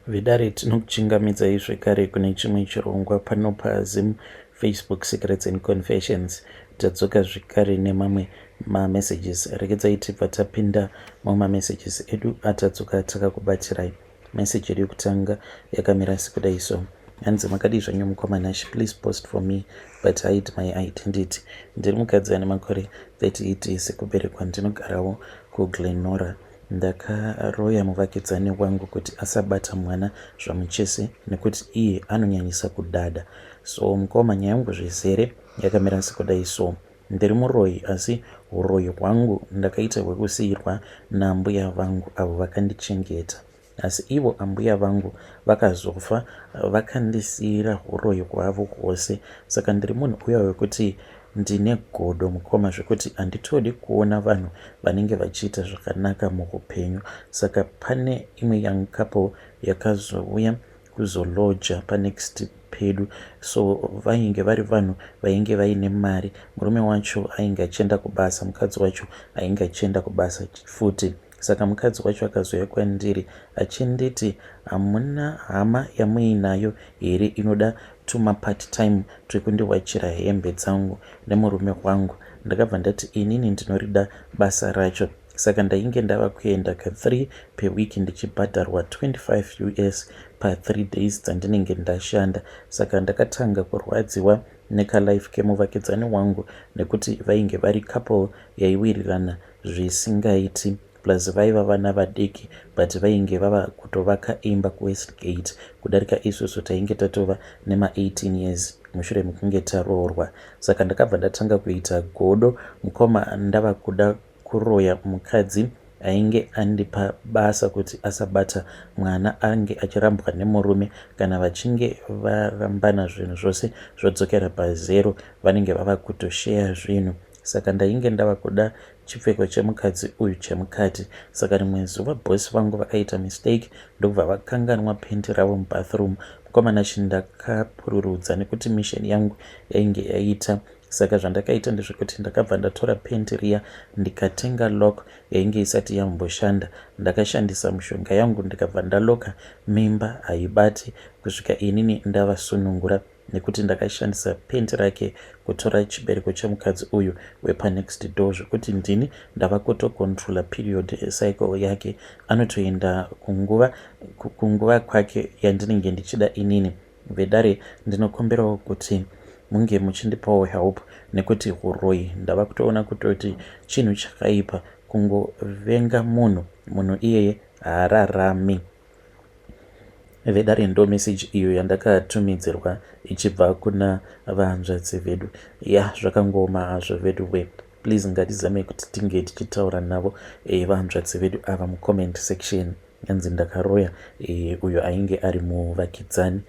Vedare, tinokuchingamidzai zvekare kune chimwe chirongwa pano paZim Facebook Secrets and Confessions. Tadzoka zvekare nemamwe mamessages. Regedzai tibva tapinda mumamessages edu atadzoka takakubatirai. Message yedu yekutanga yakamira sekudai so. Hanzi, "Makadii zvenyu mukoma Nash? Please post for me but hide my identity. Ndiri mukadzi ane makore 38 sekuberekwa, ndinogarawo kuGlenora. Ndakaroya muvakidzani wangu kuti asabata mwana zvamuchese nekuti iye anonyanyisa kudada. So mukoma, nyaya yangu zvizere yakamira sekudai so. Ndiri muroyi, asi uroyi hwangu ndakaita hwekusiyirwa naambuya vangu avo vakandichengeta. Asi ivo ambuya vangu vakazofa vakandisiyira uroyi hwavo hwose. Saka ndiri munhu uya wekuti ndine godo, mukoma, zvekuti handitodi kuona vanhu vanenge vachiita zvakanaka muupenyu. Saka pane imwe young couple yakazouya kuzoloja panext pedu. So vainge vari vanhu vainge vaine mari. Murume wacho ainge achienda kubasa, mukadzi wacho ainge achienda kubasa futi. Saka mukadzi wacho akazouya kwandiri achinditi, 'Hamuna hama yamuinayo here inoda tumapart time twekundiwachira hembe dzangu nemurume wangu?' Ndakabva ndati inini ndinorida basa racho. Saka ndainge ndava kuenda ka3 peweek, ndichibhadharwa 25 US pa3 days dzandinenge ndashanda. Saka ndakatanga kurwadziwa nekalife kemuvakidzani wangu nekuti vainge vari couple yaiwirirana zvisingaiti, plus vaiva vana vadiki, but vainge vava kutovaka imba kuWestgate kudarika isusu tainge tatova nema18 years mushure mekunge taroorwa. Saka ndakabva ndatanga kuita godo, mukoma, ndava kuda kuroya mukadzi ainge andipa basa kuti asabata mwana, ange achirambwa nemurume. Kana vachinge varambana, zvinhu zvose zvodzokera pazero, vanenge vava kutosheya zvinhu. Saka ndainge ndava kuda chipfeko chemukadzi uyu chemukati. Saka rimwe zuva bhosi vangu vakaita mistake, ndokubva vakanganwa penti ravo mubathroom. Mukomana, chindakapururudza nekuti mission yangu yainge yaita. Saka zvandakaita ndezvekuti ndakabva ndatora penti riya, ndikatenga lock yainge isati yamboshanda. Ndakashandisa mishonga yangu, ndikabva ndaloka mimba, haibati kusvika inini ndavasunungura, nekuti ndakashandisa penti rake kutora chibereko chemukadzi uyu wepanext door, zvekuti ndini ndava kutocontrola period cycle yake. Anotoenda kunguva kwake yandinenge ndichida inini. Vedare, ndinokumbirawo kuti munge muchindipawo help, nekuti uroyi ndava kutoona kutoti chinhu chakaipa. Kungovenga munhu, munhu iyeye haararami." Vedare, ndo meseji iyo yandakatumidzirwa ichibva kuna vahanzvadzi vedu. Ya, zvakangooma hazvo vedu we. Please, ngatizame kuti tinge tichitaura navo vahanzvadzi vedu ava mucomment section. Yanzi, "Ndakaroya uyo ainge ari muvakidzani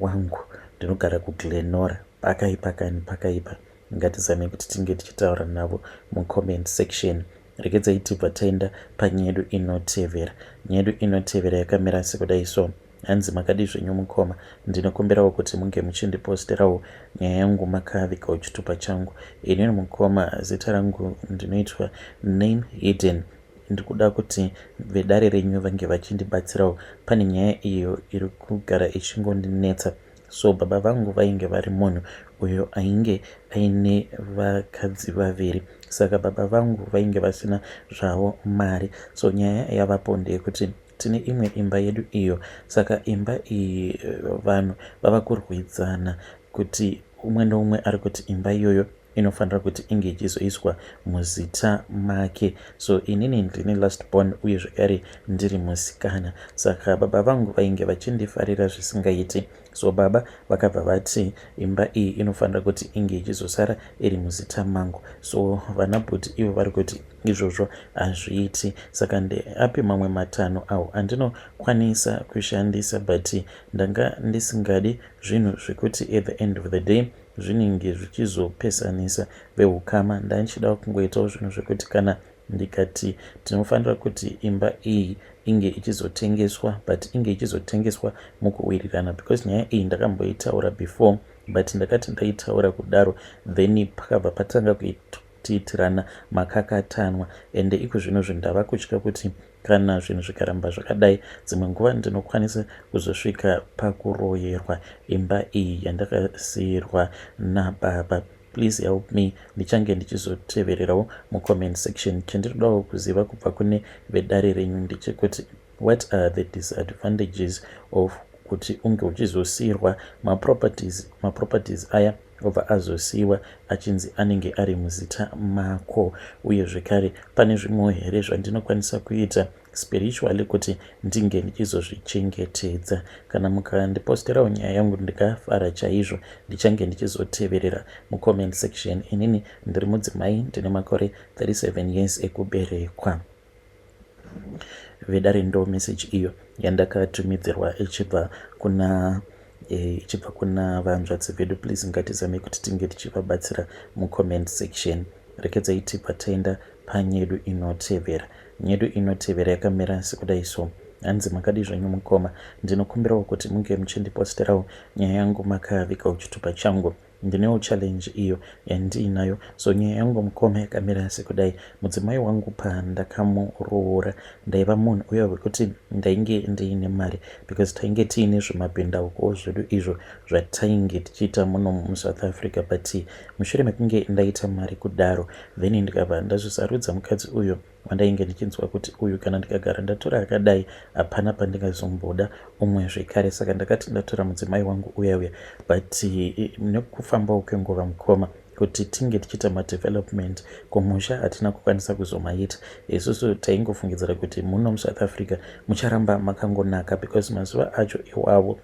wangu, ndinogara kuGlenora." Pakaipa kani, pakaipa. Ngatizame kuti tinge tichitaura navo mucomment section. Regedzai tibva taenda panyaya yedu inotevera. Nyaya yedu inotevera yakamira sekudai so. Hanzi, "Makadi zvenyu mukoma? Ndinokumbirawo kuti munge muchindiposterawo nyaya yangu makavigawo chitupa changu. Inini mukoma, zita rangu ndinoitwa name hidden. Ndikuda kuti vedare renyu vange vachindibatsirawo pane nyaya iyo iri kugara ichingondinetsa. So baba vangu vainge vari munhu uyo ainge aine vakadzi vaviri. Saka baba vangu vainge vasina zvavo mari. So nyaya yavapo ndeyekuti tine imwe imba yedu iyo. Saka imba iyi vanhu vava kurwidzana kuti umwe neumwe ari kuti imba iyoyo inofanira kuti inge ichizoiswa muzita make. So inini ndini last born, uye zvekare ndiri musikana. Saka baba vangu vainge vachindifarira zvisingaiti. So baba vakabva vati imba iyi inofanira kuti inge ichizosara iri muzita mangu. So vana bhuti ivo vari kuti izvozvo hazviiti. Saka ndeapi mamwe matanho awo andinokwanisa kushandisa? But ndanga ndisingadi zvinhu zvekuti at the end of the day zvinenge zvichizopesanisa veukama. Ndandichida kungoitawo zvinhu zvekuti kana ndikati tinofanira kuti imba iyi inge ichizotengeswa, but inge ichizotengeswa mukuwirirana, because nyaya iyi ndakamboitaura before, but ndakati ndaitaura kudaro, then pakabva patanga kutiitirana makakatanwa. Ende iko zvino zvo ndava kutya kuti Kana zvinhu zvikaramba zvakadai, dzimwe nguva ndinokwanisa kuzosvika pakuroyerwa imba iyi yandakasiirwa nababa. Please help me, ndichange ndichizotevererawo mucomment section. Chandinodawo kuziva kubva kune vedare renyu ndechekuti what are the disadvantages of kuti unge uchizosiirwa maproperties, maproperties aya obva azosiyiwa achinzi anenge ari muzita mako? Uye zvekare, pane zvimwewo here zvandinokwanisa kuita spiritually kuti ndinge ndichizozvichengetedza? Kana mukandiposterawo nyaya yangu, ndikafara chaizvo. Ndichange ndichizoteverera mucomment section. Inini ndiri mudzimai, ndine makore 37 years ekuberekwa. Vedare, ndo message iyo yandakatumidzirwa ichibva kuna vanzvadzi vedu. Please, ngatizamei kuti tinge tichivabatsira mucomment section. Rekedzai tibva taenda panyedu inotevera. Nyedu inotevera yakamira sekudai so. Hanzi, "Makadi zvenyu mukoma? Ndinokumbirawo kuti munge muchindiposterawo nyaya yangu makavikawo chitupa changu. Ndinewo challenge iyo yandiinayo. So nyaya yangu, mukoma, yakamira sekudai. Mudzimai wangu pandakamuroora, ndaiva munhu uya wekuti ndainge ndiine mari because tainge tiine zvimabhindauko zvedu izvo zvatainge tichiita muno muSouth Africa. But mushure mekunge ndaita mari kudaro, then ndikabva ndazvisarudza mukadzi uyu wandainge ndichinzwa kuti uyu kana ndikagara ndatora akadai, hapana pandingazomboda umwe zvekare. Saka ndakati ndatora mudzimai wangu uya uya, but nekufambawo kwenguva, mukoma, kuti tinge tichiita madevelopment kumusha, hatina kukwanisa kuzomaita. Isusu taingofungidzira kuti muno muSouth Africa mucharamba makangonaka because mazuva acho iwavo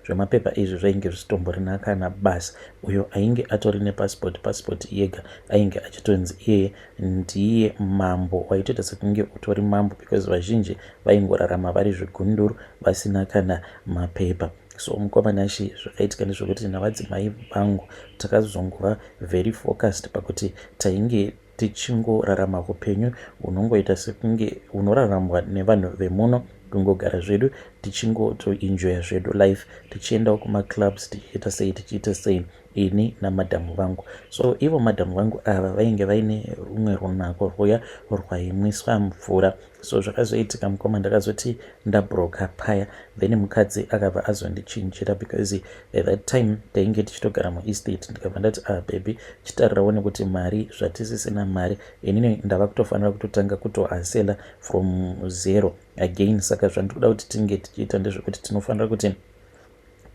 zvemapepa izvi zvainge zvisitombori kana basa. Uyo ainge atori nepassport, passport yega, ainge achitonzi iyeye ndiye mambo, waitoita sekunge utori mambo because vazhinji vaingorarama vari zvigunduru vasina kana mapepa. So mukoma Nashi, zvakaitika ndezvekuti navadzimai vangu takazongova very focused pakuti tainge tichingorarama upenyu hunongoita sekunge hunoraramwa nevanhu vemuno, kungogara zvedu tichingotoenjoya zvedu life, tichiendawo kumaclubs, tichiita sei, tichiita sei, ini namadhamu vangu. So ivo madhamu vangu ava vainge vaine rumwe runako rwuya rwaimwiswa mvura. So zvakazoitika, mukoma, ndakazoti ndabroka paya, then mukadzi akabva azondichinjira because at that time tainge tichitogara muestate. Ndikabva ndati, 'Ah baby, chitarirawo nekuti mari zvatisisina mari, inini ndava kutofanira kutotanga kutohustler from zero again. Saka zvandiri kuda kuti tinge tichiita ndezvekuti tinofanira kuti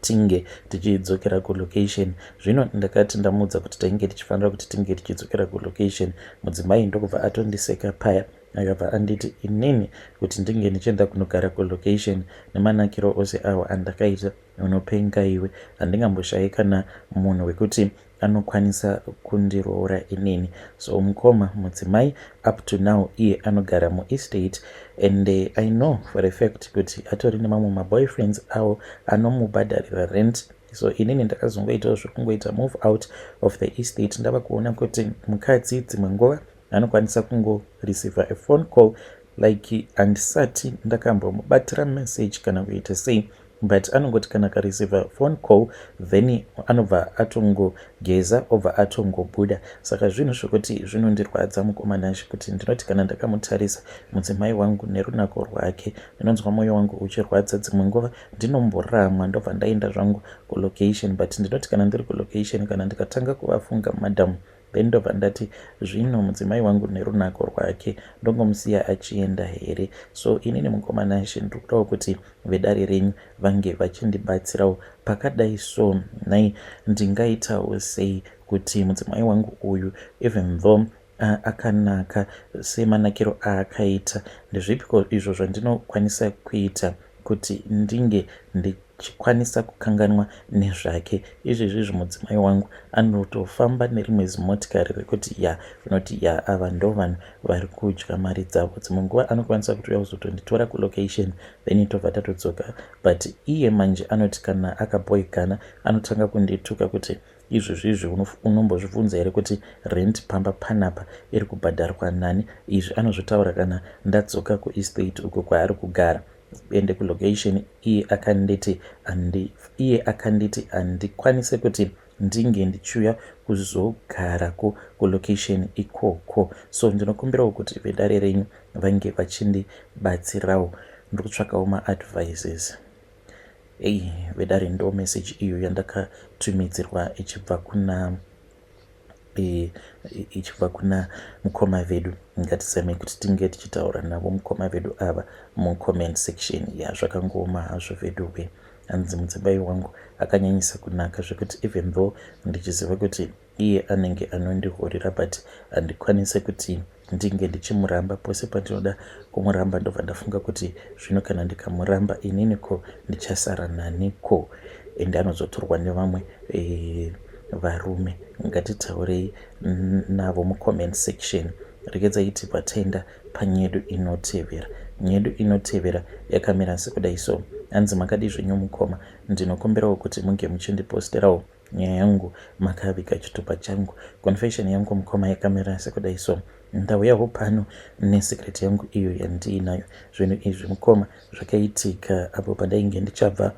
tinge tichidzokera kulocation." Zvino ndakati ndamuudza kuti tainge tichifanira kuti tinge tichidzokera kulocation, mudzimai ndokubva atondiseka paya. Akabva anditi, 'Inini kuti ndinge ndichienda kunogara kulocation nemanakiro ose awo andakaita? Unopenga iwe. Handingamboshayi kana munhu wekuti anokwanisa kundiroora inini." So mukoma, mudzimai up to now iye anogara muestate, and I know for a fact kuti atori nemamwe maboyfriends avo anomubhadharira rent. So inini ndakazongoitawo zvekungoita move out of the estate. Ndava kuona kuti mukadzi dzimwe nguva anokwanisa kungoreceiva a phone call, like handisati ndakambomubatira message kana kuita sei, but anongoti kana akareceiva phone call, then anobva atongogeza, obva atongobuda. Saka zvinhu zvokuti zvinondirwadza, mukoma Nashi, kuti ndinoti kana ndakamutarisa mudzimai wangu nerunako rwake, ndinonzwa mwoyo wangu uchirwadza. Dzimwe nguva ndinomboramwa, ndobva ndaenda zvangu kulocation, but ndinoti kana ndiri kulocation, kana ndikatanga kuvafunga madhamu, then ndobva ndati, 'Zvino mudzimai wangu nerunako rwake ndongomusiya achienda here?' So inini, mukoma Nashi, ndiri kudawo kuti vedare renyu vange vachindibatsirawo pakadai. So nhai, ndingaitawo sei kuti mudzimai wangu uyu, even though akanaka semanakiro aakaita, ndezvipiko izvo zvandinokwanisa kuita kuti ndinge ndichikwanisa kukanganwa nezvake? Izvezvizvi mudzimai wangu anotofamba nerimwe zimotikari rekuti ya rinoti ya, ava ndo vanhu vari kudya mari dzavo. Dzimwe nguva anokwanisa kutouya kuzotonditora kulocation, then tobva tatodzoka. But iye manje anoti kana akaboikana, anotanga kundituka kuti, 'Izvozvizvi unombozvibvunza here kuti rent pamba panapa iri kubhadharwa nani?' Izvi anozvitaura kana ndadzoka kuestate uko kwaari kugara. Ende kulocation iye akanditi handikwanise kuti ndinge ndichiuya kuzogarako kulocation ikoko. So ndinokumbirawo kuti vedare renyu vange vachindibatsirawo. Ndiri kutsvakawo maadvices. Ei vedare ndo message iyo yandakatumidzirwa ichibva kuna e, ichibva kuna mukoma vedu. Ngatizamei kuti tinge tichitaura navo mukoma vedu ava mucomment section. Ya, zvakangooma hazvo veduwe. Hanzi mudzimai wangu akanyanyisa kunaka zvekuti even though ndichiziva kuti iye anenge anondihurira, but handikwanise kuti ndinge ndichimuramba. Pose pandinoda kumuramba, ndobva ndafunga kuti zvino kana ndikamuramba inini ko ndichasara nani ko? Ende anozotorwa nevamwe varume. Ngatitaurei navo mucomment section. Regedzai tibva taenda panyedu inotevera. Nyedu inotevera yakamira sekudai so. Hanzi makadi zvenyu mukoma, ndinokumbirawo kuti munge muchindiposterawo nyaya yangu makaviga chitupa changu. Confession yangu mukoma yakamira sekudai so. Ndauyawo pano nesecret yangu iyo yandiinayo. Zvinhu izvi mukoma zvakaitika apo pandainge ndichabva.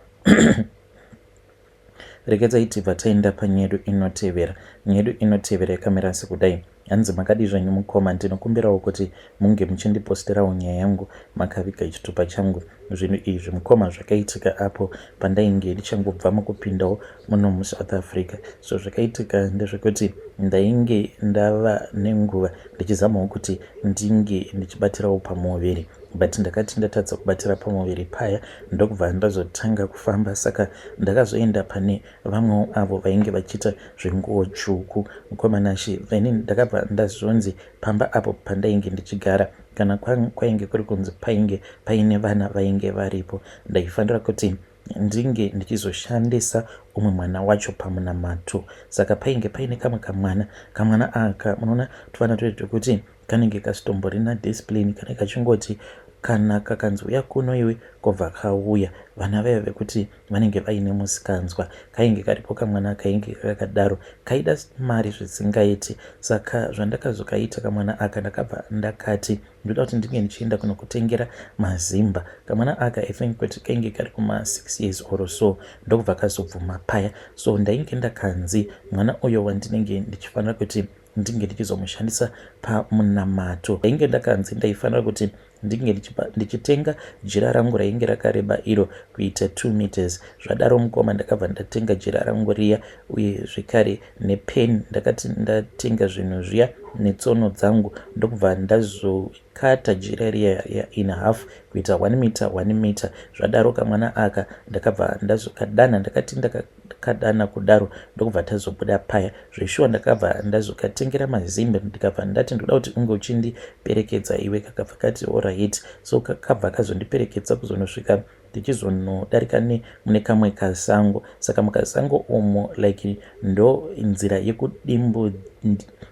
Regedzai tibva taenda panyedu inotevera. Nyedu inotevera yakamira sekudai. Hanzi makadi zvenyu mukoma, ndinokumbirawo kuti munge muchindiposterawo nyaya yangu makaviga chitupa changu. Zvinhu izvi mukoma zvakaitika apo pandainge ndichangobva mukupindawo muno muSouth Africa. So zvakaitika ndezvekuti ndainge ndava nenguva ndichizamawo kuti ndinge ndichibatirawo pamuviri, but ndakati ndatadza kubatira pamuviri paya, ndokubva ndazotanga kufamba. Saka ndakazoenda pane vamwewo avo vainge vachiita zvenguo tsvuku, mukoma Nashe. Then ndakabva ndazonzi pamba apo pandainge ndichigara, kana kwainge kuri kunzi painge paine vana vainge varipo, ndaifanira kuti ndinge ndichizoshandisa umwe mwana wacho pamunamato. Saka painge paine kamwe kamwana. Kamwana aka, munoona tuvana twedu twekuti kanenge kasitomborina discipline, kanenge kachingoti kana kakanzi uya kuno iwe, kobva kauya. Vana vaiva vekuti vanenge vaine musikanzwa. Kainge karipo kamwana kainge kakadaro, kaida mari zvisingaiti. Saka zvandakazokaita kamwana aka, ndakabva ndakati ndoda kuti ndinge ndichienda kunokutengera mazimba. Kamwana aka, I think kuti kainge kari kuma6 years or so, ndokubva kazobvuma paya. So ndainge ndakanzi mwana uyo wandinenge ndichifanira kuti ndinge ndichizomushandisa pamunamato, ndainge ndakanzi ndaifanira kuti ndinge ndichitenga jira rangu rainge rakareba iro kuita 2 meters. Zvadaro mukoma, ndakabva ndatenga jira rangu riya uye zvekare nepen. Ndakati ndatenga zvinhu zviya netsono dzangu, ndokubva ndazokata jira riya in half kuita 1 meter, 1 meter. Zvadaro kamwana aka ndakabva ndazokadana. Ndakati ndakadana kudaro, ndokubva tazobuda paya. Zveshuwa ndakabva ndazokatengera mazimbe, ndikabva ndati ndoda kuti unge uchindiperekedza iwe. Kakabva kati alright. So kakabva kazondiperekedza kuzonosvika tichizonodarika nemune kamwe kasango. Saka mukasango umo, like ndo nzira yekudimbu,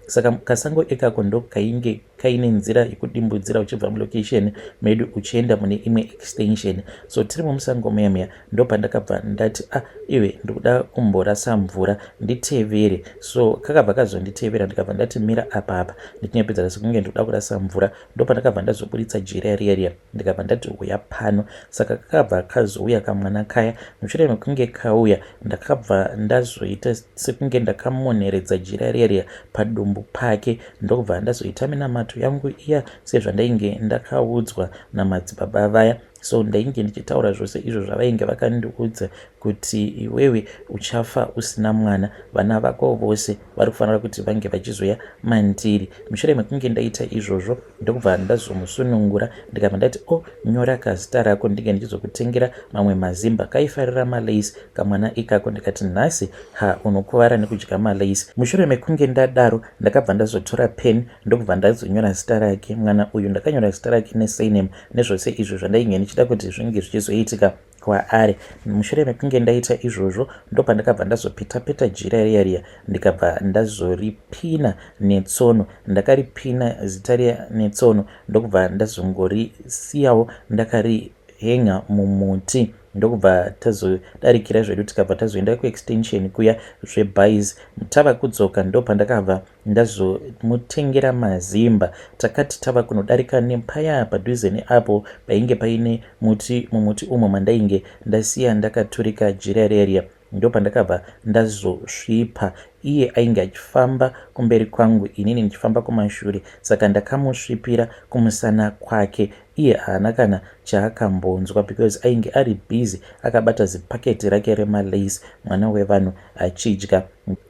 saka kasango ikako ndo kainge kaine nzira yekudimbudzira uchibva mulocation medu uchienda mune imwe extension. So tiri mumusango muya muya, ndo pandakabva ndati, "Ah iwe, ndikuda kumborasa mvura, nditevere." So kakabva kazonditevera. Ndikabva ndati mira apa apa, ndichinyepedzera sekunge ndikuda kurasa mvura. Ndo pandakabva ndazoburitsa jira riya riya, ndikabva ndati uya pano. Saka kakabva kazouya kamwana kaya. Mushure mekunge kauya, ndakabva ndazoita sekunge ndakamoneredza jira riya riya padumbu pake, ndokubva ndazoita minamato yangu iya sezvandainge ndakaudzwa namadzibaba vaya. So ndainge ndichitaura zvose izvo zvavainge vakandiudza kuti iwewe uchafa usina mwana, vana vako vose vari kufanira kuti vange vachizoya mandiri. Mushure mekunge ndaita izvozvo, ndokubva ndazomusunungura, ndikabva ndati, "O oh, nyora kazita rako, ndinge ndichizokutengera mamwe mazimba." Kaifarira malace kamwana ikako. Ndikati nhasi ha, unokuvara nekudya malace. Mushure mekunge ndadaro, ndakabva ndazotora pen, ndokubva ndazonyora zita rake mwana uyu. Ndakanyora zita rake nesurname nezvose izvo zvandainge ndichida kuti zvinge zvichizoitika kwaari. Mushure mekunge ndaita izvozvo, ndopandakabva ndazopeta-peta jira riya riya, ndikabva ndazoripina netsono. Ndakaripina zita riya netsono, ndokubva ndazongorisiyawo ndakarihenga mumuti, ndokubva tazodarikira zvedu, tikabva tazoenda kuextension kuya zvebhais. Tava kudzoka, ndopandakabva ndazomutengera mazimba. Takati tava kunodarika nepaya padhuze neapo painge paine muti, mumuti umo mandainge ndasiya ndakaturika jira reriya. Ndopandakabva ndazosvipa. Iye ainge achifamba kumberi kwangu, inini ndichifamba kumashure, saka ndakamusvipira kumusana kwake. Iye haana kana chaakambonzwa because ainge ari busy akabata zipaketi rake remalace, mwana wevanhu achidya.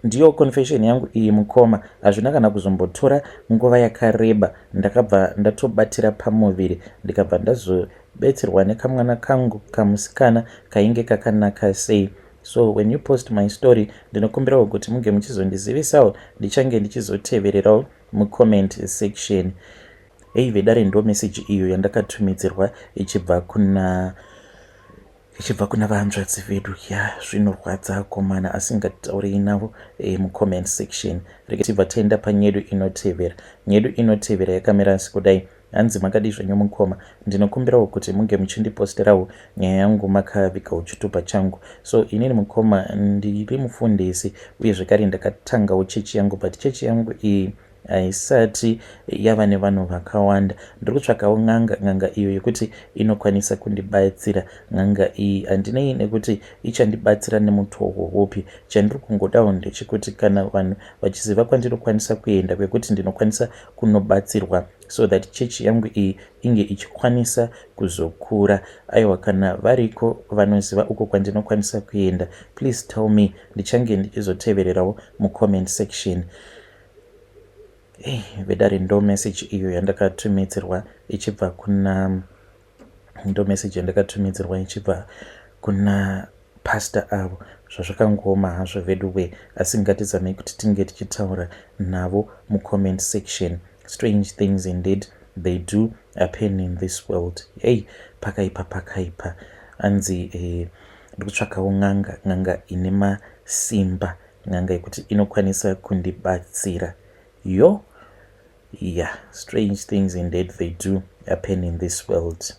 Ndiyo confession yangu iyi, mukoma. Hazvina kana kuzombotora nguva yakareba, ndakabva ndatobatira pamuviri, ndikabva ndazobetserwa nekamwana kangu kamusikana kainge kakanaka sei. So when you post my story, ndinokumbirawo kuti munge muchizondizivisawo, ndichange ndichizotevererawo mucomment section. Ei vedare, ndo meseji iyo yandakatumidzirwa ichibva kuna vanzvadzi vedu. Ya, zvinorwadza komana, asi ngatitaurei navo mucomment section. Rege tibva taenda panyedu inotevera. Nyedu inotevera yakamira sekudai. Hanzi, "Makadi zvenyu mukoma? Ndinokumbirawo kuti munge muchindiposterawo nyaya yangu makavigawo chitupa changu. So inini mukoma, ndiri mufundisi, uye zvekare ndakatangawo chechi yangu, but chechi yangu iyi haisati yava nevanhu vakawanda. Ndiri kutsvakawo n'anga, n'anga iyo yekuti inokwanisa kundibatsira. N'anga iyi handinei nekuti ichandibatsira nemutoo upi. Chandiri kungodawo ndechekuti kana vanhu vachiziva kwandinokwanisa kuenda kwekuti ndinokwanisa kunobatsirwa, so that chechi yangu iyi inge ichikwanisa kuzokura. Aiwa, kana variko vanoziva uko kwandinokwanisa kuenda, please tell me, ndichange ndichizotevererawo mucomment section." Hey, vedare, ndo message iyo yandakatumidzirwa ichibva kuna, ndo message yandakatumidzirwa ichibva kuna pastor avo. Zvazvakangooma hazvo vedu we, asi ngatizamei kuti tinge tichitaura navo mucomment section. Strange things indeed, they do happen in this world. Ei, pakaipa, pakaipa. Anzi ndikutsvakawo n'anga, n'anga ine masimba, n'anga yekuti inokwanisa kundibatsira. Yo, yeah, strange things indeed, they do happen in this world.